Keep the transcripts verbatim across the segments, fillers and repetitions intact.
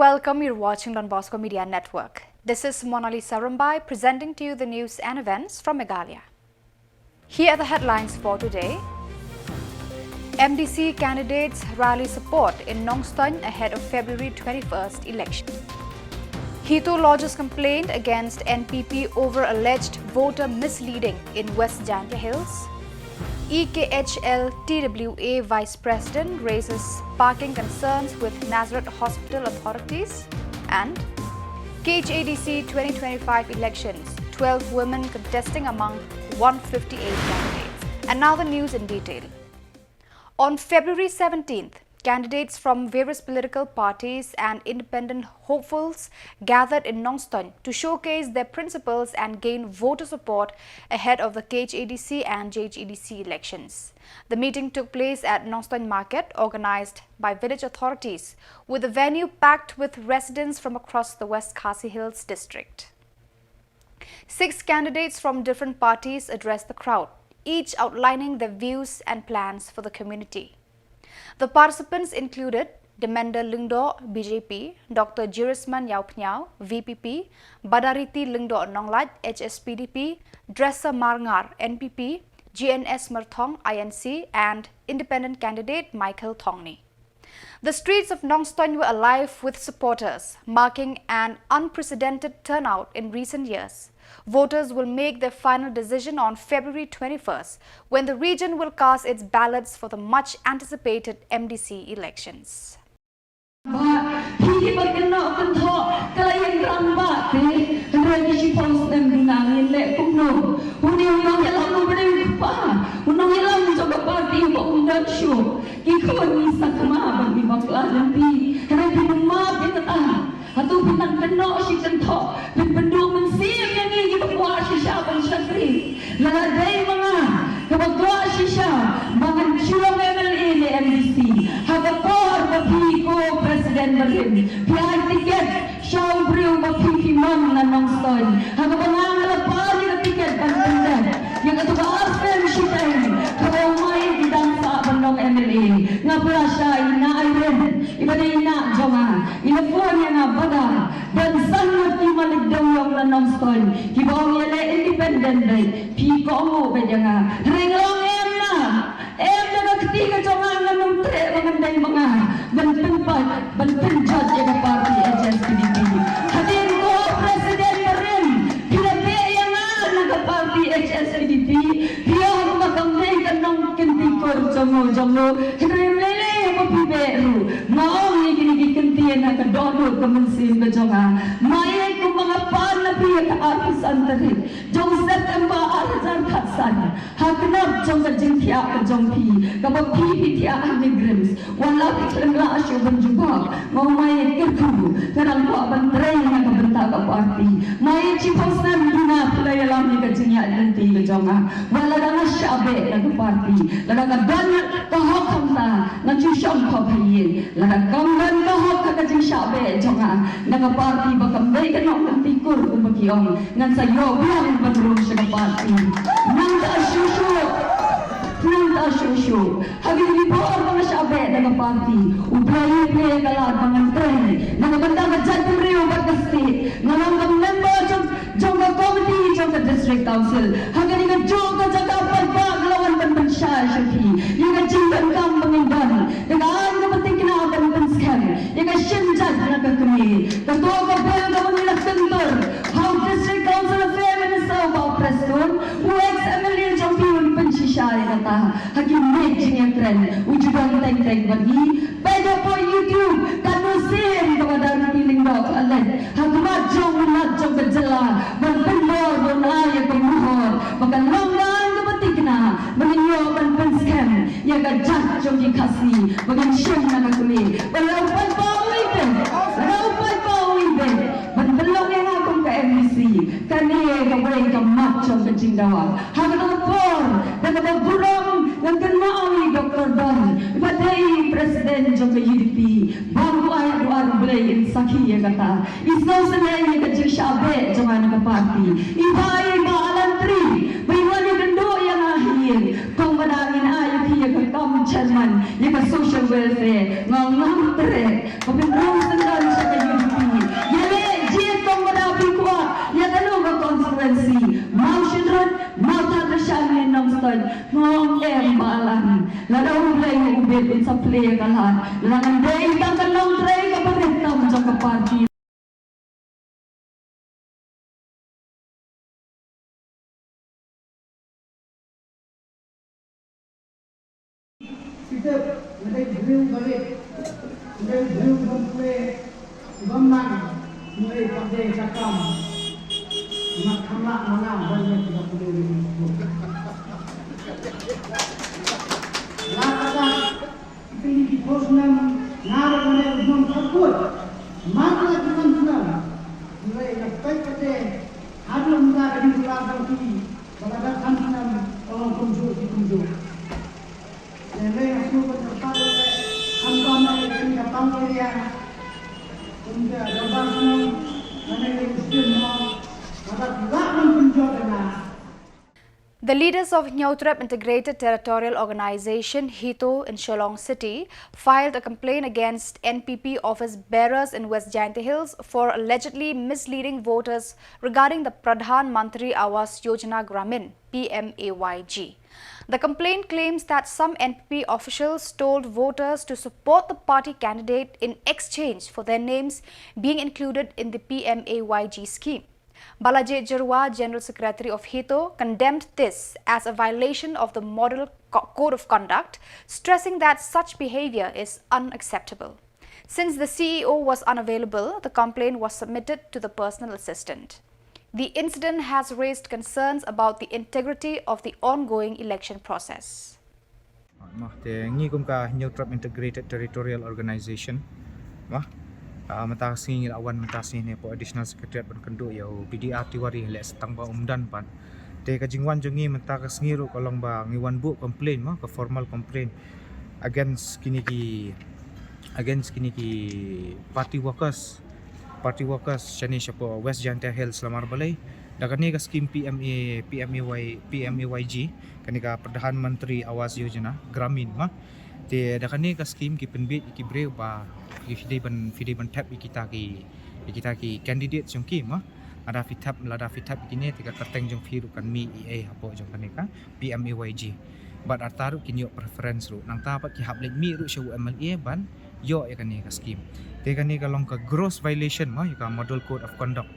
Welcome, you're watching Don Bosco Media Network. This is Monalisa Rumbai presenting to you the news and events from Meghalaya. Here are the headlines for today. M D C candidates rally support in Nongstoin ahead of February twenty-first election. HITO lodges complaint against N P P over alleged voter misleading in West Jaintia Hills. E K H L T W A Vice President raises parking concerns with Nazareth Hospital authorities. And K H A D C twenty twenty-five elections, twelve women contesting among one fifty-eight candidates. And now the news in detail. On February seventeenth, candidates from various political parties and independent hopefuls gathered in Nongstoin to showcase their principles and gain voter support ahead of the K H A D C and J H A D C elections. The meeting took place at Nongstoin Market, organized by village authorities, with the venue packed with residents from across the West Khasi Hills district. Six candidates from different parties addressed the crowd, each outlining their views and plans for the community. The participants included Demender Lyngdoh, B J P, Doctor Jirisman Ïawphniaw, V P P, Badariti Lyngdoh Nonglait, H S P D P, Dresser Marngar, N P P, G N S Myrthong, I N C, and independent candidate Michael Thongni. The streets of Nongstoin were alive with supporters, marking an unprecedented turnout in recent years. Voters will make their final decision on February twenty-first, when the region will cast its ballots for the much anticipated M D C elections. Ba, phi ki ba kynnoh kynthoh, ka la ïeng rangbah te, hynrei ki shiphew snem duna ngin leh kumno. Une u nongïalam uba dei u kpa, u nongïalam jong ka party uba ym don shuh. Ki khun ngi sakma bad ngi bakla lynti, hynrei phi nym map ïa kata. Hato phi nang kynnoh shi kynthoh, phin pynduh mynsiem ïa ngi kiba kwah shisha ban shakri. Lada dei ma nga kaba kwah shisha ba ngan shu long M L A ne M D C, ha ka por ba phi ko president barim phi ai tiket sha u briew ba phi phi mon na Nongstoin, ha kaba nga nga la par ïa ka tiket ban pyndep ïa kato ka ar snem shiteng kaba u Mike i dang sah ban long M L A. Nga pura shai, i Nah Irene iba dei i nah jong nga, i la phone ïa nga bad don san ngut ki malik dewïong na Nongstoin kiba ong ïaleh independent beit, phi kohnguh beit ïa nga. Hynrei nga ong em na, em na ka kti ka jong nga, ngan ym treh ba ngan dei ma nga ban pynpait ban pynjot ïa ka party H S P D P. Hadien ko president barim phi la beh ïa nga na ka party H S P D P, phi ong ba kam dei ka nongkynti kur jong ngo jong ngo. Hynrei lei lei ba phi beh ruh, nga ong ïa kine ki kyntien ha ka dohnud ka mynsiem ka jong nga. Ma ïeit kumba nga pan na phi ha ka arphew san tarik jong September ar hajar khatsan, ha ka nap jong ka jingthiah ka jong phi kaba phi phi thiah ha NEIGRIHMS, wat la phi khlem lah shuh ban jubab, nga ong ma ïeit kyrkhu, nga dang kwah ban trei na ka bynta ka party. Ma ïeit shiphew snem duna phi la ïalam ïa ka jingïaid lynti ka jong nga. Wat lada nga shah beh na ka party, lada ka don ka hok hangta, ngan shu shong khop ha ïing. Lada kam don ka hok ha ka jingshah beh jong nga na ka party ba kam dei ka nongkynti kur kumba ki ong, ngan sa ïoh biang ban rung sha ka party. Nangta shuh shuh, nangta shuh shuh, ha kine ki por ba nga shah beh na ka party, U Blei u plie ïa ka lad ba ngan trei na ka bynta ka jaitbynriew bad ka state. Nga long ka member jong jong ka komiti jong ka District Council. Ha kane kajuh ka jaka paidbah nga la wan ban pynshai sha phi ïa ka jingdonkam ba ngin don, ïa ka aiñ kaba thikna ban pynskhem ïa ka shim jait na ka kmie. Kato ka bill kaba ngi la kyntur ha u District Council Affair Minister u Bah Prestone, u ex M L A jong phi un pynshisha ïa kata ha ki miej jingïakren, u ju don teng teng bad ngi. Peit hapoh YouTube, katno sien kaba Dorothy Lyngdoh ka la leit ha khmat jong u Lat jong ka jylla ban pynbor ban ai ïa ka mohor ba kan long ka aiñ kaba thikna ba ngin ïoh ban pynskhem ïa ka jait jong ki Khasi ba ngin shim na ka kmie. Ba la u paidbah u ïeit, ba la u paidbah u ïeit ban pynlong ïa nga kum ka M D C. Kane kawei ka mat jong ka jingdawa. Ha kata ka por, da kaba burom ngan kynmaw ïa i Doktor Don ba dei i president jong ka U D P. Bad u ai, u ai U Blei in sakhi ïa kata. I sngewsynei ïa ka jingshah beh jong nga na ka party. I Bah, i Bah Alan Tri ba i wan ïakynduh ïa nga ha ïing, kong ba dang in ai ïa phi ïa ka kam chairman ïa ka social welfare. Nga ngam treh ba phin rung syndon sha ka U D P. Ngong em balang, lada u Blei u bit un sa plie ka lad, la ngan dei tang ka nongtrei kaba rit tam jong ka party. Sitep, nga dei briew ba rit, nga dei briew ba plie, ba man, nga dei ba dei ka kam. Nga khamla nga ban rit ba plie. La ka Kini ki khos nam, nga ruh nga dei u nongkhatkut. Mar la ki nongkhatkut. Ngi la peit pat te. Haduh mynta ka dei la dang ki. Ba la dang khatkut nam, ong kumjuh ki kumjuh. Te ngi la shu ban kyrpad, khamtam na kini ka pang area. Kumta da ban shnong, na ngi la shu mo. Ba la la ban kumjuh da na. The leaders of Hynñiewtrep Integrated Territorial Organization, HITO, in Shillong City filed a complaint against N P P office bearers in West Jaintia Hills for allegedly misleading voters regarding the Pradhan Mantri Awas Yojana Gramin, P M A Y G. The complaint claims that some N P P officials told voters to support the party candidate in exchange for their names being included in the P M A Y G scheme. Balaji Jyrwa, General Secretary of HITO, condemned this as a violation of the Model Co- Code of Conduct, stressing that such behavior is unacceptable. Since the C E O was unavailable, the complaint was submitted to the personal assistant. The incident has raised concerns about the integrity of the ongoing election process. Mo, te ngi kum ka Hynñiewtrep Integrated Territorial Organization. Mo, ah, mynta ka sngi ngi la wan mynta ka sngi ne hapoh Additional Secretariat ban kynduh ïa u B D R Tiwari, leh sa tang ba um don pat. Te ka jingwan jong ngi mynta ka sngi ruh ka long ba ngi wan buh complaint mo, ka formal complaint against kine ki, against kine ki party workers. Party workers shane shapoh West Jaintia Hills, namar balei? Da kane ka scheme P M A, P M A Y, P M A Y G, kane ka Pradhan Mantri Awas Yojana Gramin mo. Te da kane ka scheme ki pynbeit ïa ki briew ba phi dei ban, phi dei ban thep ïa kita ki, ïa kita ki candidate jong ki mo. Lada phi thep, lada phi thep ïa kine te ka kyrteng jong phi ruh kan mih ei ei hapoh jong kane ka P M A Y G. Bad arta ruh kin ïoh preference ruh. Nangta pat ki hap leit mih ruh sha u M L A ban ïoh ïa kane ka scheme. Te kane ka long ka gross violation mo ïa ka Model Code of Conduct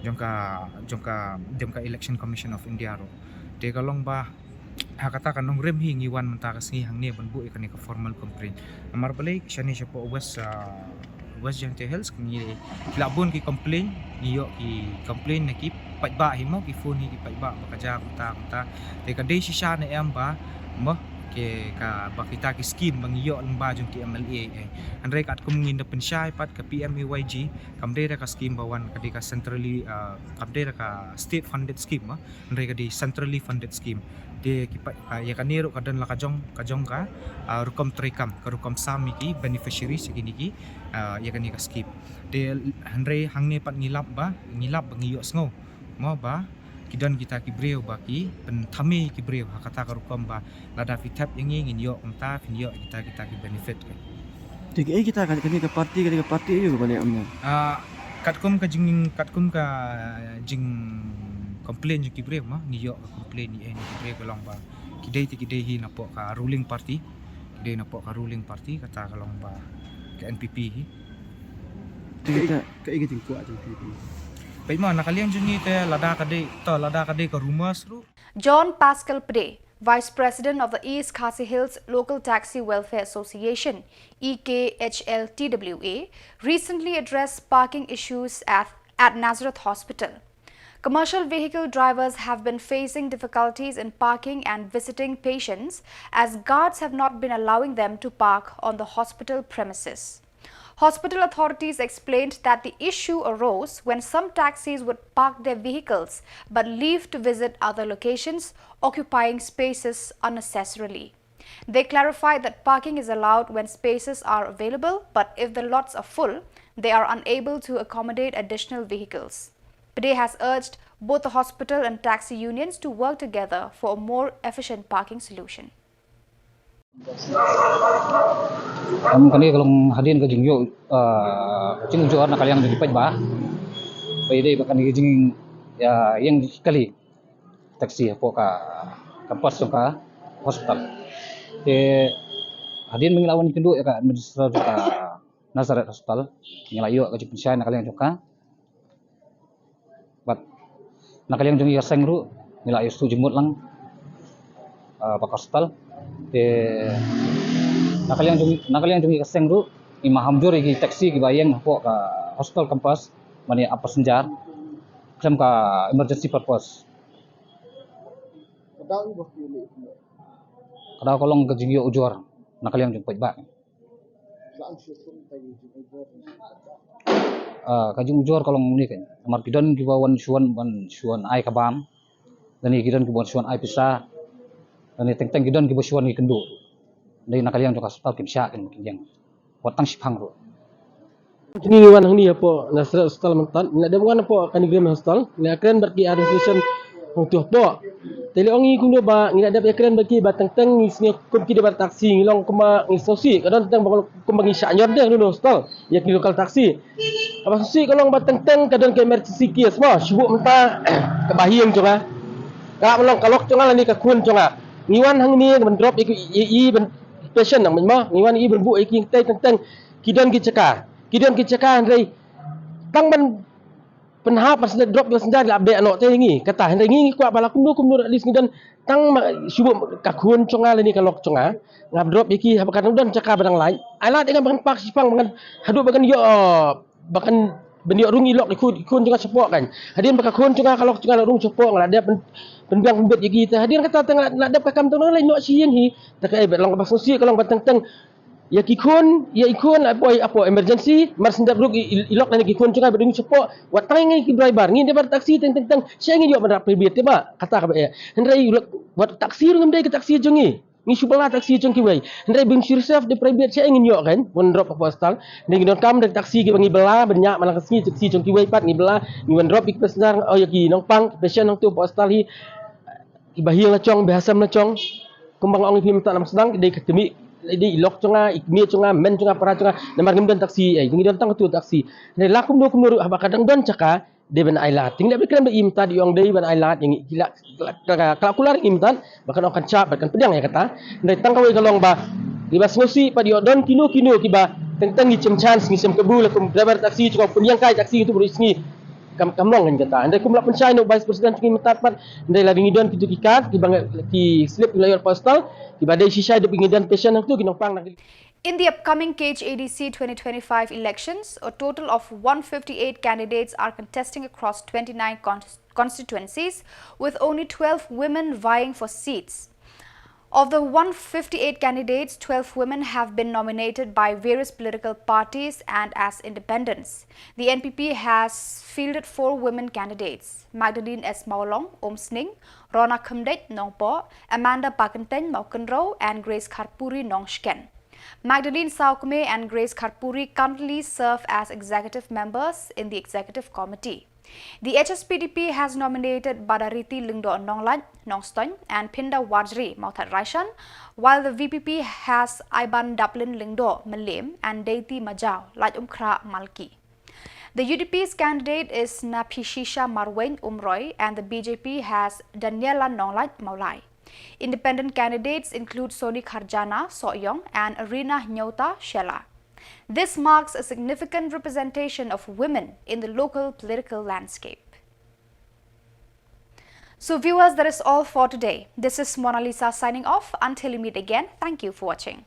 jong ka, jong ka, jong ka Election Commission of India ruh. Te ka long ba ha kata ka nongrim hi ngi wan mynta ka sngi hangne ban buh ïa kane ka formal complaint. Namar balei shane shapoh West, ah, West Jaintia Hills ngi la bun ki complaint, ngi ïoh ki complaint na ki paidbah hi mo, ki phone hi ki paidbah ba ka jia kumta kumta. Te ka dei shisha ne em ba mo, ke ka ba kita ki scheme ba ngi ïoh lyngba jong ki M L A eh. Hynrei katkum ngin da pynshai pat ka P M A Y G kam dei da ka scheme ba wan, ka dei ka centrally, ah, kam dei da ka state funded scheme mo. Hynrei ka dei centrally funded scheme. Te ki pa, ah, ïa kane ruh ka don la ka jong, ka jong ka, ah, rukom treikam, ka rukom sam ïa ki beneficiaries ïa kine ki, ah, ïa kane ka scheme. Te hynrei hangne pat ngi lap ba, ngi lap ba ngi ïohsngew mo ba ki don kita ki briew ba ki pynthame ïa ki briew ha kata ka rukom ba lada phi thep ïa ngi ngin ïoh kumta, phin ïoh kita, kita ki benefit ka. Te kaei kita ka, kane ka party, kane ka party aïu kaba leh kumne? Ah, katkum ka jing, katkum ka jing complain jong ki briew mo, ngi ïoh ka complain ïa ki briew ka long ba ki dei te ki dei hi napoh ka ruling party, ki dei napoh ka ruling party, kata ka long ba ka N P P hi. Te kita kaei ka jingkwah jong phi? Peit mo, na ka liang jong ngi te lada ka dei, to lada ka dei ka rumours ruh. John Pascal Pde, Vice President of the East Khasi Hills Local Taxi Welfare Association, E K H L T W A, recently addressed parking issues at, at Nazareth Hospital. Commercial vehicle drivers have been facing difficulties in parking and visiting patients as guards have not been allowing them to park on the hospital premises. Hospital authorities explained that the issue arose when some taxis would park their vehicles but leave to visit other locations, occupying spaces unnecessarily. They clarified that parking is allowed when spaces are available, but if the lots are full, they are unable to accommodate additional vehicles. Pde has urged both the hospital and taxi unions to work together for a more efficient parking solution. Am, kane ka long hadien ka jingïoh, ah, jingujor na ka liang jong ki paidbah. Ba ïadei bad kane ka jing, ïa, ïeng kali taxi hapoh ka, Campus jong ka hospital. Te hadien ba ngi la wan ïakynduh ïa ka administrator jong ka Nazareth Hospital, ngi la ïoh ka jingpynshai na ka liang jong ka. Bad na ka liang jong ngi ka seng ruh ngi la ïoh shu jingmut lang, ah, bad ka hospital. Te na ka liang jong, na ka liang jong ngi ka seng ruh ngi maham jur ïa ki taxi kiba ïeng hapoh ka hospital campus ban ïa ap passenger khlem ka emergency purpose. Ka daw ka long ka jingïoh ujor na ka liang jong paidbah. Ah, ka jingujor ka long une keiñ. Namar ki don kiba wan shu wan, wan shu wan ai ka bam. Lane ki don kiba wan shu wan ai pisa. Lane teng teng ki don kiba shu wan ïakynduh. Dei na ka liang jong ka hospital kim shah keiñ ba kin ïeng. Wat tang shiphang ruh. Ngi wan hangne hapoh Nazareth Hospital mynta, ngi la dep wan hapoh kane Graham Hospital, ngi la kren bad ki administration hangto hapoh. Te lei ong ngi kumno ba ngi la dep ïakren bad ki ba teng teng ngi sngew kum ki dei bad taxi, ngi long kumba ngi sngewsih, ka don teng ba kumba ngi shah nyor de hangne hospital ïa ki local taxi. Kaba sngewsih ka long ba teng teng ka don ka emergency case mo, shu buh mynta ka bahaïing jong nga, ka lah ban long ka lok jong nga lane ka khun jong nga. Ngi wan hangne ban drop ïa ki, ïa, ïa ban patient nang mo, ngi wan ïa ban buh ïa ki tei teng teng ki don ki jaka. Ki don ki jaka hynrei tang ban pynhap ban sdang drop ïa ka passenger la beh noh te ngi. Kata hynrei ngi, ngi kwah ba la kumno kumno at least ngi don tang ma shu buh ka khun jong nga lane ka lok jong nga. Nga drop ïa ki haba ka dang don jaka ba dang lait. Ai lad ïa nga ba ngan park shiphang ba ngan haduh ba ngan ïoh, ba ngan ban ïoh rung ïa i lok i khun, i khun jong nga shapoh keiñ. Hadien ba ka khun jong nga ka lok jong nga la rung shapoh nga la dep pyn, pynbiang pynbit ïa ki te. Hadien kata te nga la dep ka kam te nga la leit noh sha ïing hi. Te kaei ba long kaba sngewsih ka long ba teng teng ïa ki khun, ïa i khun, apoh, apoh emergency, mar shu dep rung i, i, i lok lane ki khun jong nga ba dang shapoh, wat tang ngi ki driver, ngi dei bad taxi teng teng teng, shaei ngin ïoh ban rah private te ba, kata kaba eh. Hynrei wat taxi ruh ngim dei ka taxi jong ngi, ngi shu bylla taxi jong kiwei. Hynrei ba ngi shu reserve da private shaei ngin ïoh keiñ ban drop hapoh hospital. Hynrei ngi donkam da taxi kiba ngi bylla ban ñiah man la ka sngi, taxi jong kiwei pat ngi bylla, ngi wan drop ïa ki passenger, oh, ïa ki nongpang, ki patient hangto hapoh hospital hi. Kiba hiang la jong, ba ha sem la jong. Kumba nga ong ïa phi mynta na sdang, dei ka tmih, dei i lok jong nga, i kmie jong nga, men jong nga, para jong nga, namar ngim don taxi, eh, ngi don tang katu taxi. Hynrei la kumno kumno ruh haba ka dang don jaka, dei ban ai lad. Te ngi la pyrkhat ba i mynta dei ong dei ban ai lad ïa ngi, ki la, ka la, ka la, ka la kular ïa ngi mynta ba kan ong kan shah bad kan pdiang ïa kata. Hynrei tang kawei ka long ba, kiba sngewsih pat ïoh don kino kino kiba teng teng ngi shem chance, ngi shem kabu la kum driver taxi, jong nga pynïeng kai taxi tu bru sngi. Kam, kam long kan kata. Hynrei kum la pynshai na u Vice President jong ngi mynta pat, hynrei la ngi don kitu ki card, kiba ngi, ki slip kiba la ïoh postal, kiba dei shisha da ba ngi don patient hangtu ki nongpang na. In the upcoming K H A D C twenty twenty-five elections, a total of one fifty-eight candidates are contesting across twenty-nine con-, constituencies, with only twelve women vying for seats. Of the one fifty-eight candidates, twelve women have been nominated by various political parties and as independents. The N P P has fielded four women candidates: Magdalene S Mawlong, Umsning, Rona Khymdeit, Nongpoh, Amanda Bakenteng, Mawkynrew, and Grace Kharpuri, Nongshken. Magdalene Sawkmie and Grace Kharpuri currently serve as executive members in the executive committee. The H S P D P has nominated Badariti Lyngdoh Nonglait, Nongstoiñ, and Phinda Warjri, Mawthadraishan, while the V P P has Aibandaplin Lyngdoh, Mylliem, and Deiti Majaw, Laitumkhrah, Malki. The U D P's candidate is Naphishisha Marwein, Umroi, and the B J P has Daniela Nonglait, Mawlai. Independent candidates include Soni Kharjana, Sohiong, and Rina Nyota, Shella. This marks a significant representation of women in the local political landscape. So viewers, that is all for today. This is Mona Lisa signing off. Until we meet again, thank you for watching.